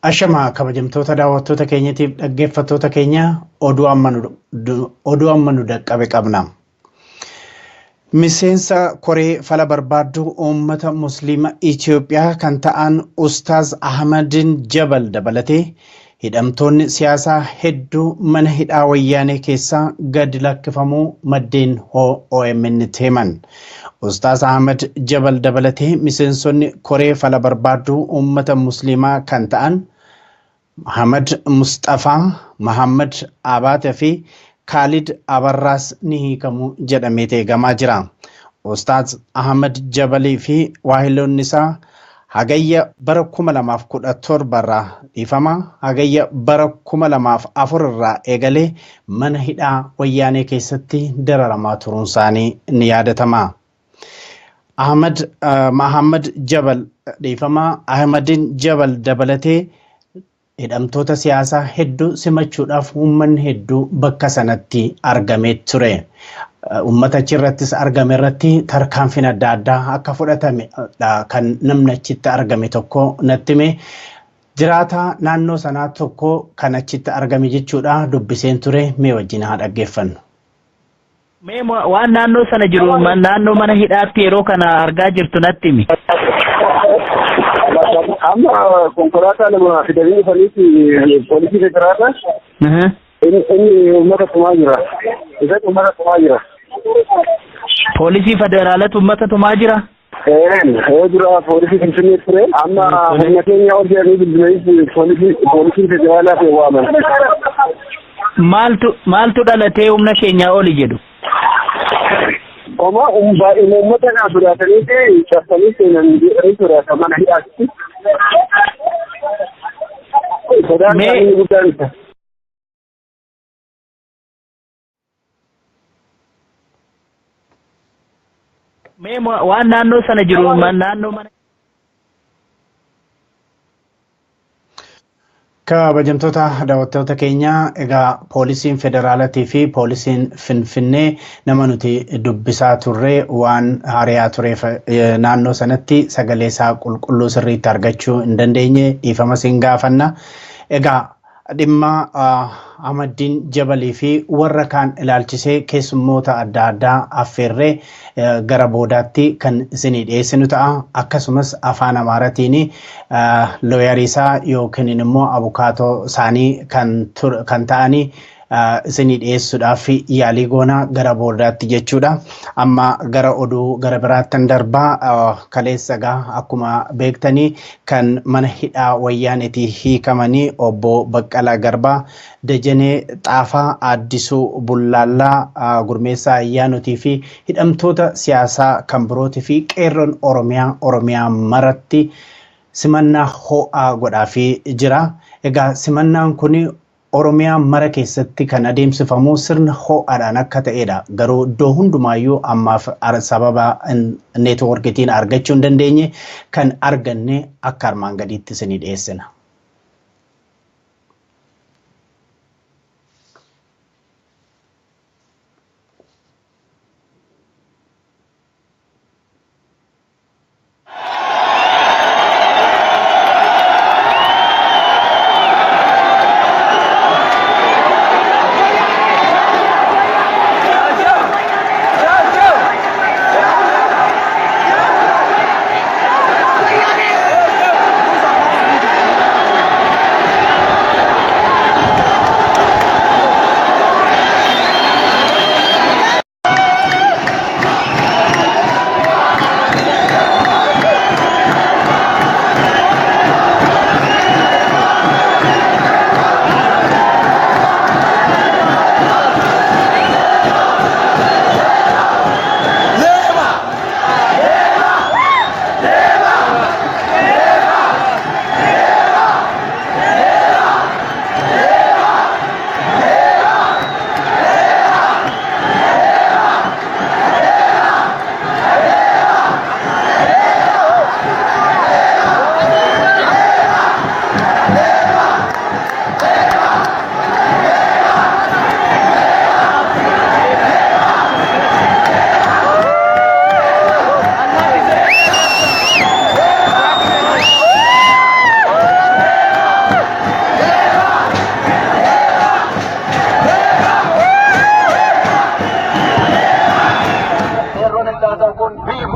Ashama kabajamtoota daawwattoota keenyatiif dhaggeeffattoota keenya oduu amma nu dhaqqabe qabna. Miseensa koree fala barbaaddu uummata Musliima Itoophiyaa kan ta'an Ustaaz Ahmadiin Jabal dabalatee hidhamtoonni siyaasaa hedduu mana hidhaa wayyaanee keessaa gadi lakkifamuu maddeen OMN tti himan. Ustaaz Ahmad Jabal dabalatee miseensonni koree fala barbaaddu uummata Musliimaa kan ta'an Muhammad Musxafaa, Muhammad Abaatee fi Khalid Abarraas ni hiikamu jedhamee eegamaa jira. Ustaaz Ahmad Jabalii fi waahiloonni isaa hagayya bara 2017 irraa dhiifama hagayya bara 2004 irraa eegalee mana hidhaa wayyaanee keessatti dararamaa turuun isaanii ni yaadatama. Ahmad Muhammad Jabal dhiifama Ahmadin Jabal dabalatee hidhamtoota siyaasaa hedduu simachuudhaaf uummanni hedduu bakka sanatti argamee ture. Uummata achirrattis argame irratti tarkaanfiin adda addaa akka fudhatame kan namni achitti argame tokko natti hime. Jiraataa naannoo sanaa tokko kan achitti argame jechuudha dubbiseen ture mee wajjin haa dhaggeeffannu. Mee waan naannoo sana jiru naannoo mana hidhaatti yeroo kana argaa jirtu natti himi. Amma konkolaataa lama fidanii dhufaniiti poolisii federaalaa. Inni uummata tumaa jira. Isatti uummata tumaa jira. Poolisii federaalatu uummata tumaa jira? Ee dura poolisii Finfinnee ture. Amma humna keenya ol jedhanii bilbilanii poolisii federaalaa fi waaman. Maaltu dhalatee humna keenyaa oli jedhu? Oma uummata kana sodaatanii cabsanii seenan jedhanii sodaatan mana hidhaatti. Sodaan isaanii guddaan isa. Mee waan naannoo sana jiru naannoo mana Kabajamtoota daawwattoota keenya egaa poolisiin federaalatii fi poolisiin Finfinnee nama nuti dubbisaa turre waan hariyaa tureef naannoo sanatti sagalee isaa qulqulluu sirriitti argachuu hin dandeenye dhiifama siin gaafanna. Egaa dhimma Ahmadiin Jabalii fi warra kaan ilaalchisee keessummoota adda addaa affeerree gara boodaatti kan isinii dhiyeessinu ta'a. Akkasumas afaan Amaaratiin looyarii isaa yookiin immoo abukaatoo isaanii kan ta'anii isinii dhiyeessuudhaaf yaalii goonaa gara boodaatti jechuudha. Amma gara oduu gara biraattan darbaa kaleessa egaa akkuma beektanii kan mana hidhaa wayyaaneetii hiikamanii obbo Baqqalaa Garbaa, Dajanee Xaafaa, Addisuu Bullaallaa, Gurmeessaa Ayyaanotii fi hidhamtoota siyaasaa kan birootii fi qeerroon Oromiyaa maratti simannaa ho'aa godhaafii jira. Egaa simannaan kun Oromiyaa mara keessatti kan adeemsifamu sirna ho'aadhaan akka ta'edha. Garuu iddoo hundumaayyuu ammaaf sababa neetwoorkiitiin argachuu hin dandeenye kan arganne akka armaan gadiitti isinii dhiyeessina.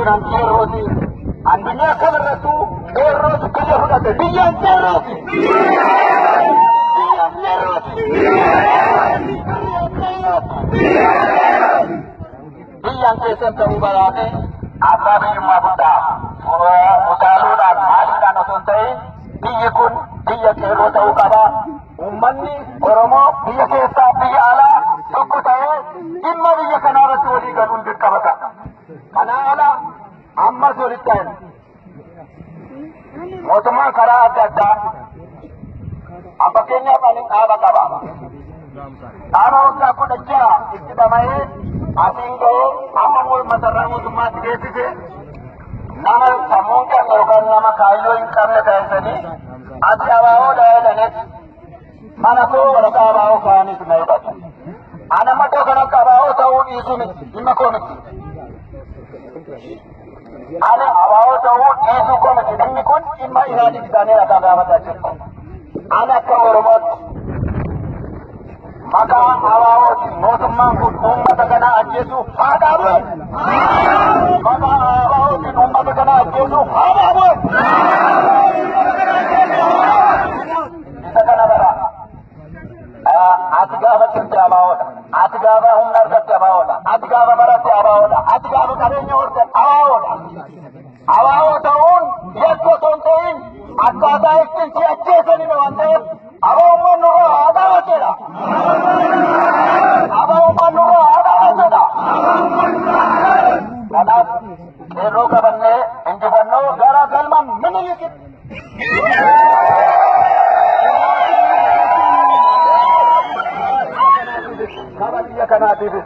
Kun an qeerrooti. Addunyaa kamirrattuu qeerrootu biyya fudhate. Biyyaan qeerrooti. Biyyaan qeerrooti. Biyyaan qeerrooti. Biyyaan keessan ta'uu baraate abbaa biyyummaa guddaa utaaluudhaan maaliidhaan osoo hin ta'in biyyi kun biyya qeerroo ta'uu qaba. Uummanni Oromoo biyya keessaa biyya alaa tokko ta'ee dhimma biyya kanaa irratti walii galuun dirqama ta'a. Kanaa ala ammas walitti ta'an mootummaan karaa adda addaa fakkeenyaaf ani dhaaba qaba. Dhaaba waggaa 16 itti dhama'ee asiin ga'ee amma masarraa mootummaatti geessise nama sammuu hin qabne yookaan nama kaayyoo hin qabne taasisanii ati abaa'oo jedhanis mana koo waraqaa abaa'oo kaa'anis na hidhatu. Ana iddoo kanatti abaa'oo ta'uu dhiisuu miti dhimma koo miti. Ani abaa'oo ta'uu dhiisuu koo miti, dhimmi kun dhimma ilaaliif isaanii ragaa gaafataa jiru. Ani akka Oromootti maqaa abaa'ooti mootummaan kun uummata kana ajjeesuuf haa dhaabu. Maqaa abaa'ootiin uummata kana ajjeesuuf haa dhaabu. Isa kana bara. Ati gaafa cimte abaa'oodha. Ati gaafa humna argatte abaa'oodha. Ati gaafa baratte abaa'oodha. Ati gaafa qabeenya horte abaa'oodha. Abaa'oo ta'uun yakka osoo hin ta'in akkaataa ittiin si ajjeesanidha waan ta'eef abaa'ummaan nurraa haa dhaabateedha. Abaa'ummaan nurraa haa dhaabateedha. Kanaaf qeerroo qabannee injifannoo gara galma Minilikitti. Saba biyya kanaatiifis